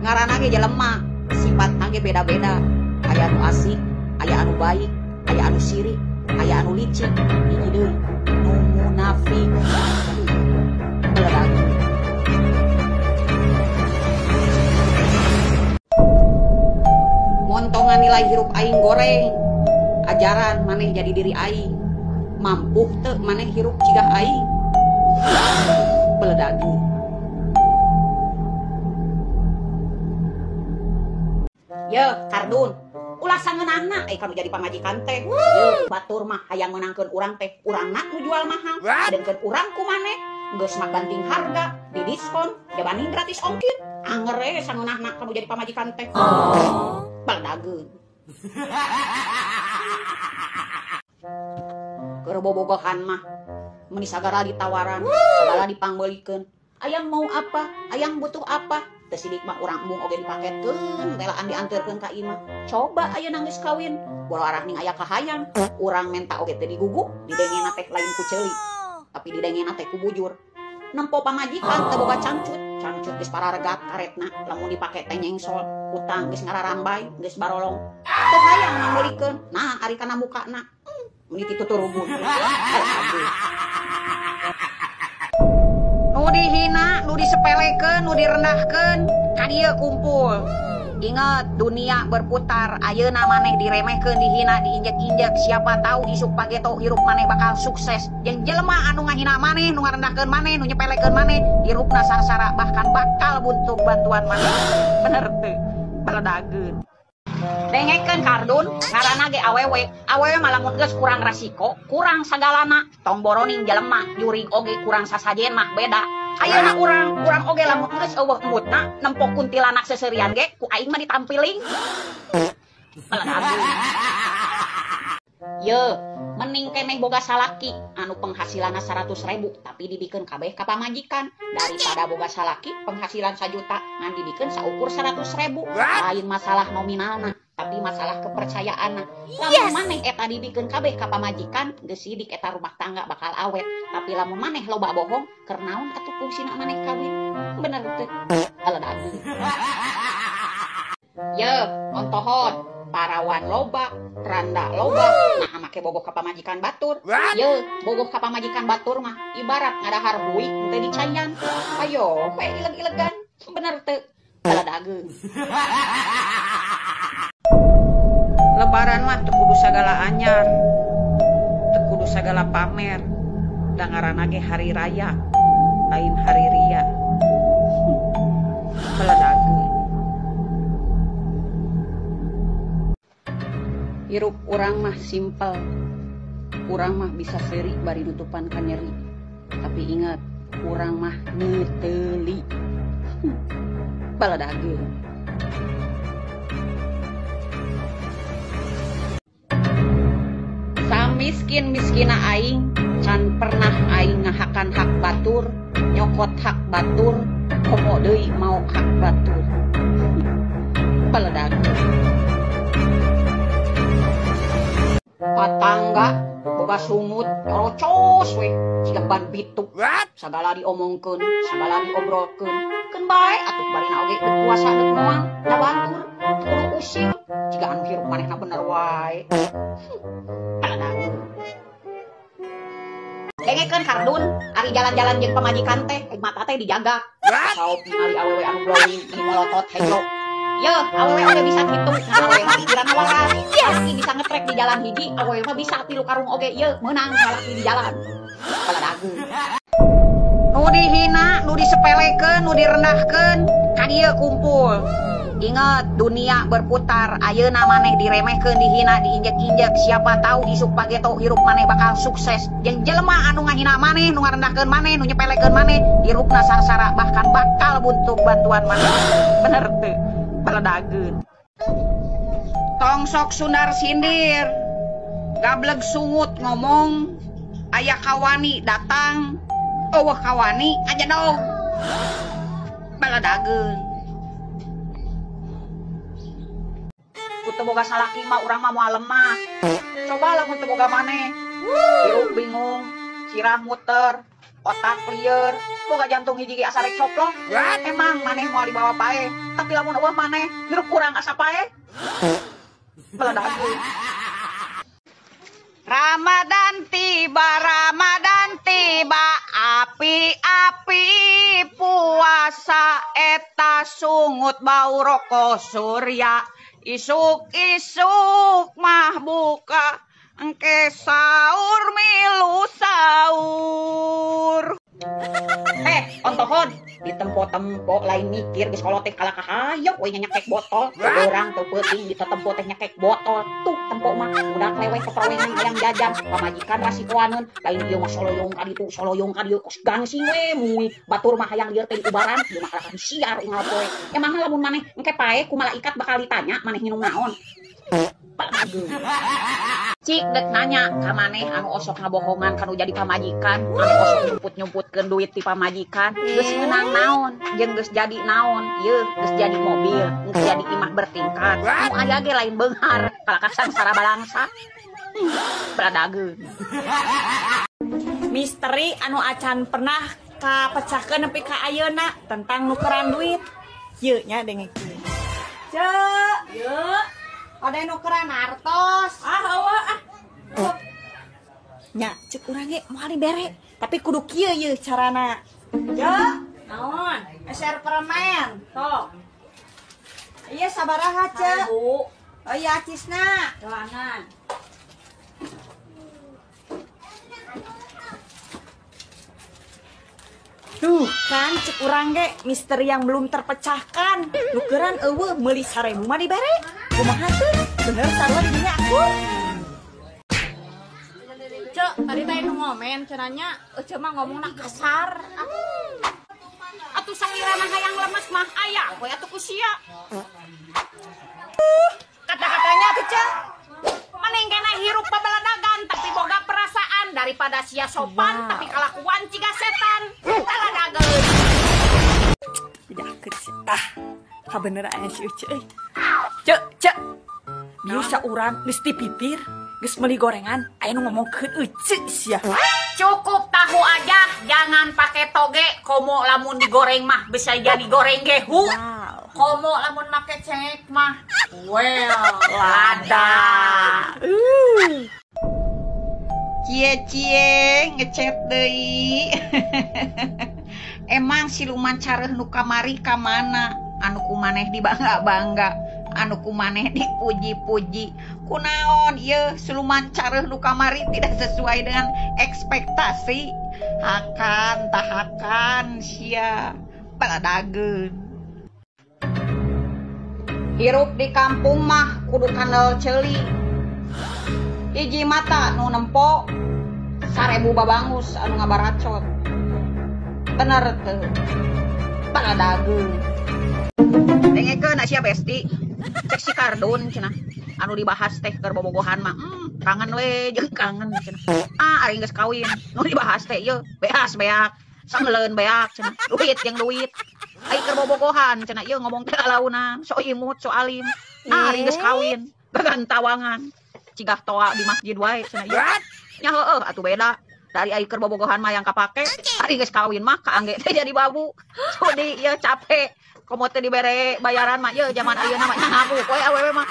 Ngaranna ge jelema, sifatna ge beda-beda. Aya anu asik, aya anu baik, aya anu sirik, aya anu licik, hiji deui nu munafik. Beledageun. Montongan nilai hirup aing goreng. Ajaran maneh jadi diri aing. Mampu teu maneh hirup cigah aing. Beledageun. Ye, kardun. Ulah sangeunahna kanu jadi pamajikan teh. Ye, batur mah hayang meunangkeun urang teh, urangna nu jual mahal. Sedengkeun urang ku maneh geus mah banting harga, di diskon, jabaning gratis ongkir. Anger we sangeunahna kanu jadi pamajikan teh. Beledageun. Keur bobogohan mah meuni sagala ditawaran, sagala dipangbeulikeun. Ayang mau apa? Ayang butuh apa? Teu sidik mah urang embung oge dipaketkeun, relaan dianterkeun ka imah. Coba ayeuna geus kawin, boro arah ning aya kahayang, urang menta oge teu digugu, didengena teh lain ku ceuli, tapi didengena teh ku bujur. Nempo pamajikan teu boga cangcut, cangcut geus pararegat karetna, lamun dipake teh nyengsol, utang geus ngararambai, geus barolong. Teu hayang mangbeulikeun, nah ari kana mukana, meuni tituturubun. Nu dihina, nu disepelekeun, nu direndahkeun, ka dieu kumpul. Ingat, dunia berputar. Ayeuna maneh diremehkeun, dihina, diinjek-injek. Siapa tahu isuk pageto hirup maneh bakal sukses. Jeung jelema anu ngahina maneh, nu ngarendahkeun maneh, nu nyepelekeun maneh, hirupna sangsara bahkan bakal butuh bantuan maneh. Bener teu? Beledageun. Dengekeun kardun, ngaranna ge awewe. Awewe mah lamun geus kurang resiko, kurang sagalana. Tong boroning jelema, jurig oge kurang sasajen mah beda. Ayeuna urang oge lamun geus eueuh embutna, nempo kuntilanak seuseurian ge ku aing mah ditampiling. Beledageun. Ye, mending keneh boga salaki anu penghasilanna 100.000 tapi dibikeun kabeh ka pamajikan daripada boga salaki penghasilan 1 juta ngan dibikeun saukur 100.000. Lain masalah nominalna, tapi masalah kepercayaanna. Lamun maneh eta dibikeun kabeh ka pamajikan, geus sidik eta rumah tangga bakal awet. Tapi lamun maneh loba bohong, keur naon atuh fungsina maneh kawin? Bener teu? Beledageun. Ye, ontohon. Parawan loba, randa loba, nah make bogoh ka pamajikan batur. Ye, bogoh ka pamajikan batur mah ibarat ngadahar buik teu dicayan. Ayo, we ileg-ilegan. Bener teu? Beledageun. Lebaran mah teu kudu sagala anyar, teu kudu sagala pamer. Da ngaranna ge hari raya, lain hari ria. Beledageun. Hirup urang mah simpel. Urang mah bisa seri bari nutupan ka nyeri. Tapi ingat, urang mah neuteli. Beledageun. Samiskin-miskina aing, can pernah aing ngahakan hak batur, nyokot hak batur, komo deui mau hak batur. Beledageun. Patangga boga sungut nyerocos we siga ban bituk. Sagala diomongkeun, sagala diobrolkeun. Keun bae atuh barina oge deuk kuasa deuk moal, da batur, teu kudu usil, jiga anu hirup manehna bener wae. Beledageun. Dengekeun kardun, ari jalan-jalan jeung pamajikan teh, mata teh dijaga. Saop ningali awewe anu glowing, meni molotot hejo. Ye, awewe oge bisa kitu, ngan awewe mah pikiranna waras. Salaki bisa ngetrek di jalan hiji, awewe mah bisa tilu karung oge. Ye, meunang salaki di jalan. Beledageun. Nu dihina, nu disepelekeun, nu direndahkeun, ka dieu kumpul. Ingat, dunia berputar. Ayeuna maneh diremehkeun, dihina, diinjek-injek. Siapa tahu isuk pageto hirup maneh bakal sukses. Jeung jelema anu ngahina maneh, nu ngarendahkeun maneh, nu nyepelekeun maneh, hirupna sangsara bahkan bakal butuh bantuan maneh. Bener teu? Beledageun. Tong sok sundar sindir, gableg sungut ngomong, aya kawani datang, eueuh kawani aja dong. Beledageun. Ku teu boga salaki mah urang mah moal lemah. Coba lamun teu boga maneh, hirup bingung, sirah muter, Otak lieur, boga jantung hiji ge asa rek coplok. Emang maneh moal dibawa paeh, tapi lamun eueuh maneh hirup kurang asa paeh. Beledak. Ramadan tiba, api-api puasa eta sungut bau rokok surya, isuk-isuk mah buka, engke sahur milu sahur. Ontohon ditempo-tempo lain mikir geus kolot teh kalah kahayok we nyekek botol. Urang teu peuting ditetempo teh nyekek botol. Tuh tempo mah budak leweh keprawengan hayang jajan, pamajikan rasikoaneun, lain ieu mah soloyong ka ditu, soloyong ka dieu kos gangsing we mui. Batur mah hayang lieur teh diubaran, ieu mah kalahkan siar unggal poe. Emang lamun maneh engke pae ku malaikat bakal ditanya maneh nginum naon. Cik dek nanya ka maneh anu osok ngabohongan kanu jadi pamajikan, anu osok nyumput-nyumputkeun duit ti pamajikan, geus meunang naon, jeung geus jadi naon, yeuh geus jadi mobil, geus jadi imah bertingkat, nu aya ge lain beunghar, kalakah sangsara balangsa. Beradageun. Misteri anu acan pernah kapecahkeun nepi ka ayeuna tentang nukeran duit. Yeuh nya dengekeun. Ceu, yeuh. Ada nukeran artos. Ah, eueuh ah. Nya, cek urang ge moal dibere, tapi kudu kieu yeuh carana. Ceu, naon? Eser permen. Tok. Ieu sabaraha, Ceu? Oh iya acisna. Doangan. Tuh kan cek urang ge misteri yang belum terpecahkan. Nukeran eueuh meuli 1000 mah dibere. Kumaha tuh? Bener sarua di dinya aku. Cek, tadi teh nu ngomen cenanya ece mah ngomongna kasar. Atuh sakirana hayang lemes mah aya we atuh ku sia. Kata-katanya tuh Cek. Maneh kena hirup pabeladagan tapi boga perasaan daripada sia sopan tapi kalakuan ciga setan. Taladageun. Bejakeun sih tah. Kabeneran aya si Ece euy. Cek, cek. Biasa urang geus dipipir, geus meuli gorengan, aya nu ngomongkeun Ece sia. Cukup tahu aja, jangan pakai toge, komo lamun digoreng mah bisa jadi goreng gehu. Wow. Komo lamun make cengek mah well, lada. Cie-cie ngechat deui. Emang siluman careuh nu kamari ka mana? Anu ku maneh dibangga-bangga, anu ku maneh dipuji-puji. Kunaon ieu siluman careuh nu kamari tidak sesuai dengan ekspektasi. Hakan tahakan sia paladageun. Hirup di kampung mah kudu kandel ceuli. Hiji mata nu nempo, 1000 babangus anu ngabaracot. Bener teu? Paladageun. Dengekeun sia besti. Cek si kardun cenah. Anu dibahas teh keur bobogohan mah, kangen we jeung kangen cenah. Ah, ari geus kawin. Nu dibahas teh ieu beas beak, sangeleun beak cenah. Duit jeung duit. Ai keur bobogohan cenah ieu ngomong teh launan, so imut, so alim. Ah, ari geus kawin, gagantawangan. Cigah toa di masjid wae cenah ieu. Nya heueuh atuh beda. Dari ai keur bobogohan mah yang kapake, ari geus kawin mah kaangge teh jadi babu. Sudi ieu capek. Komo teh dibere bayaran mah ieu zaman ayeuna mah nya ngaku we awewe mah.